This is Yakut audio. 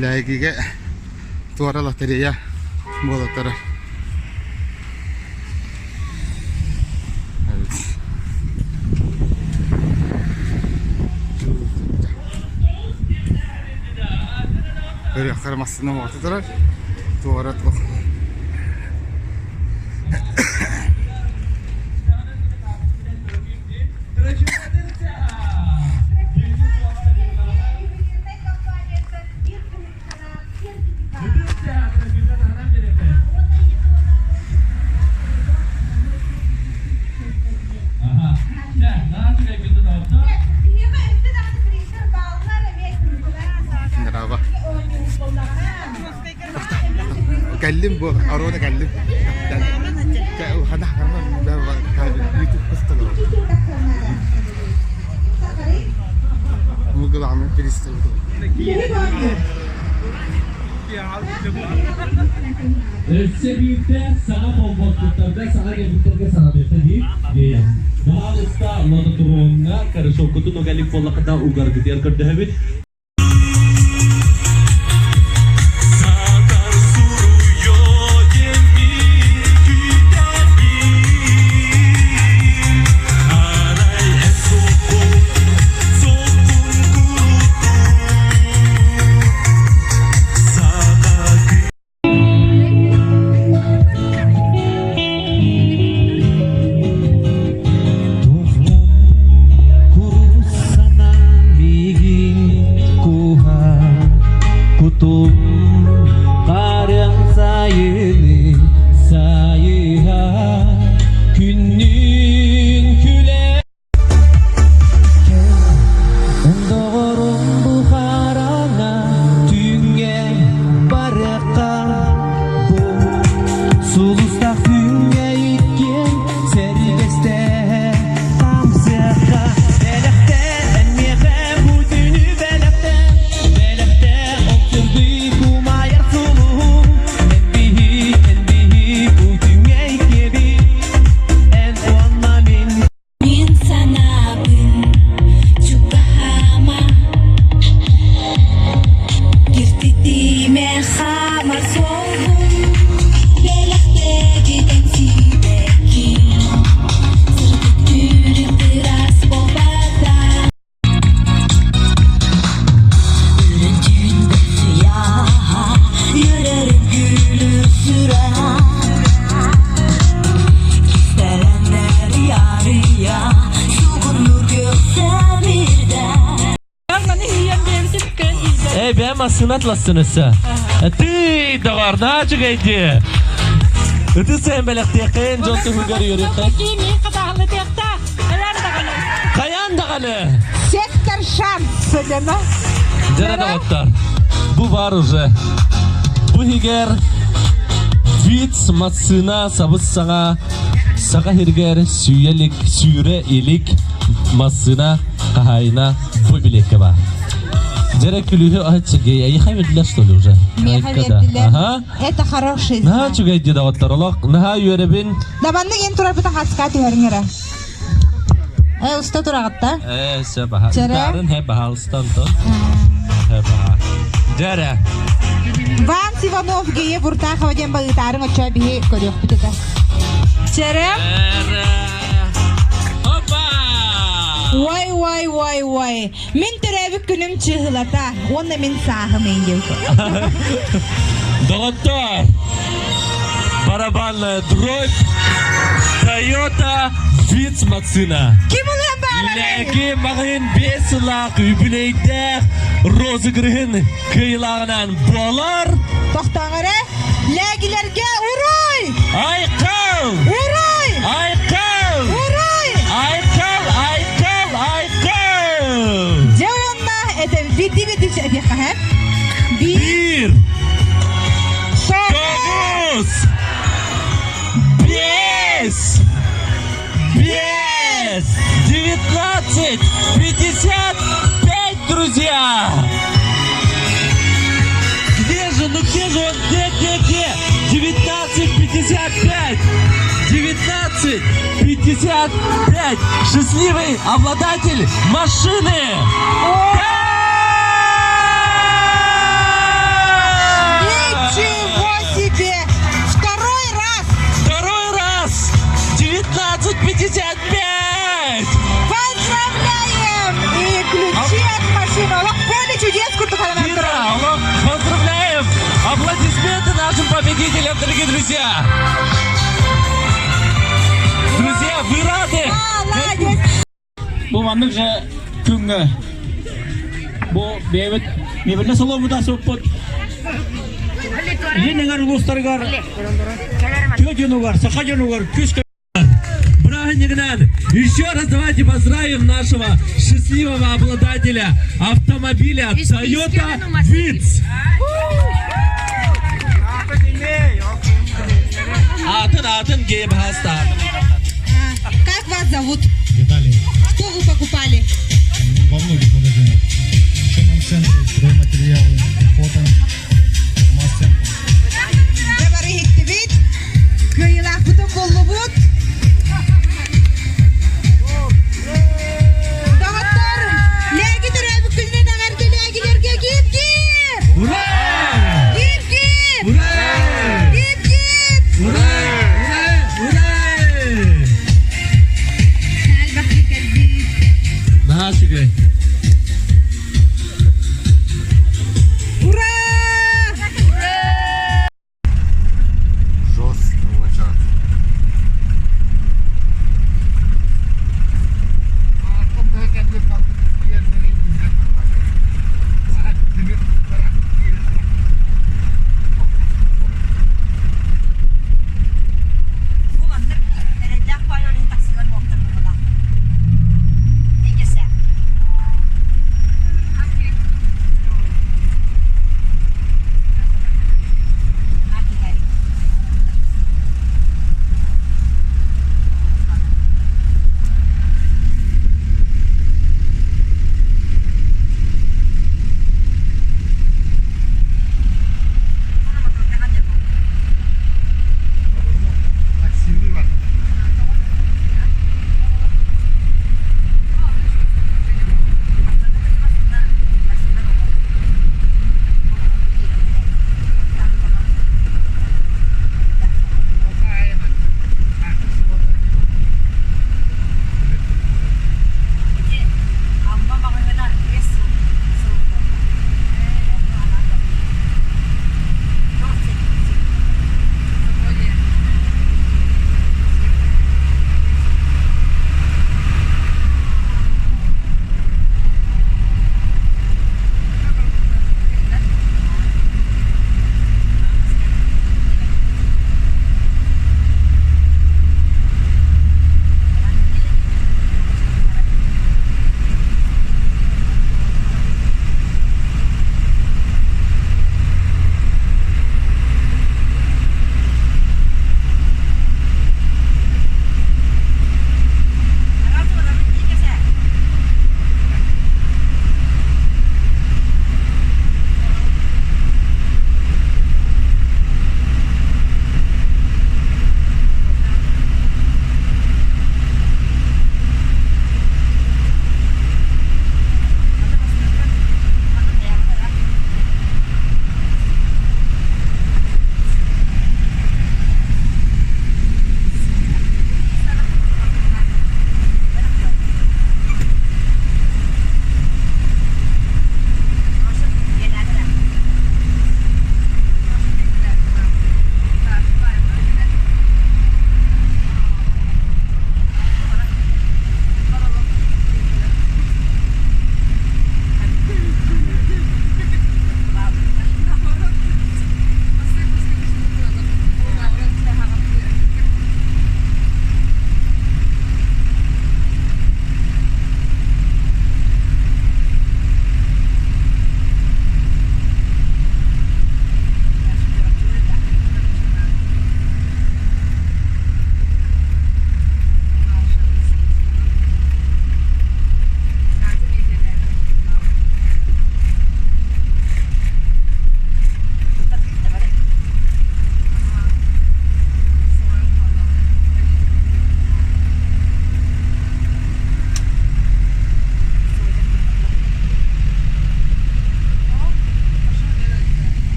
Лээгигэ туора лотерея буола турар. Өрүөххэ массыына уота турар. Туора туох. Браво. Кэллим бу, Арона кэллим. Өссө биирдэ саҥа холбоспуттарга, саҥа кэлбиттэргэ санатыахха дии диэйэн. Баһаалыста лототроҥҥа корешоккутун уга илик буоллаххытына угаргытыгар көрдөһөбүт. Кутум харыҥ сайыны сайыһа күннүүн күлэ Доҕорум бу хараҥа түүҥҥэ барыахха бу сулустаах күҥҥэ иккиэн сэргэстэһэ хаамсыахха бэлэхтэ эн миэхэ бу түүнү бэлэхтэ бэлэхтэ ол сырдык умайар сулуһум эн биһи эн биһи бу түүҥҥэ иккиэбит эн уонна мин Мин санаабын чугаһаама, Киртитиимэ хаамар суолбун, Бэлэхтээбит эн сибэккиҥ, Сырдык түүрүк ыраас буолбата. Үрүҥ түүн үөрэрин күлүр сүрэх Эй, бэйэм массыына атластын өссө. Тый, доҕор, наһаа үчүгэй дии. Ытыс сайын бэлэхтиэххин, дьон туһугар үөрүөххин. Хайаан даҕаны! Сектор шанс сөдемө. Дьэ доҕоттор, бу бар уже. Бу иһигэр Виц массыына сабыс саҥа саха сиригэр сүүйэ илик, сүүрэ илик массыына хаһаайына бу билиэккэ баар. Дьэрэ күлүүһү аһыччыгый, эйиэхэ бердилэр что ли уже? Миэхэ бердилэр. Ага. Это хороший Наһаа знак. үчүгэй дии доҕоттор, олох наһаа үөрэбин. Дабаннык эн турарбытын хаска түһэриҥ эрэ. Э, уста тураҕытта. Э, все баха. Чэрэ. Дарын хэ баһаалыстан тон. Хэ баха. Дьэрэ. Ван Иванов Гея Буртахова диэн баытаарыҥ оччо биһи көрүөхпүт этэ. Чэрэ. Опа! Уай, уай, уай, уай. Мин төрөөбүт күнүм чыһылата уонна мин сааһым индил. Доҕоттор! Барабанная дробь Toyota Vitz массыына. Ким ылыан баҕарарый? Лэки маҕаһыын биэс сыллаах үбүлүөйдээх розыгрыһын кыайыылааҕынан буолар. Тохтооҥ эрэ. Лээгилэргэ уруй! Айхал! Уруй! Айхал! Уруй! Айхал! Айхал! Айхал! Дьэ уонна это биирдии биирдии этиэххэ һэ? Биир, Биир, тоҕус, тоҕус, биэс, биэс, 19, 55, друзья! Где же, ну где же он, где, где, где? 19.55! 19.55! Счастливый обладатель машины! Друзья! Друзья, вы рады? Молодец! Бу маннык же күҥҥэ бу бэйэбит мебельне саломмута суппут Илин эҥэр улуустарыгар тыа дьонугар, саха дьонугар күс Бырааһынньыгынан! Еще раз давайте поздравим нашего счастливого обладателя автомобиля Toyota Vitz. Аатын, аатын, гейбхаста. Как вас зовут? Виталий. Что вы покупали? Во многих магазинах. В шинном центре, стройматериалы, фото.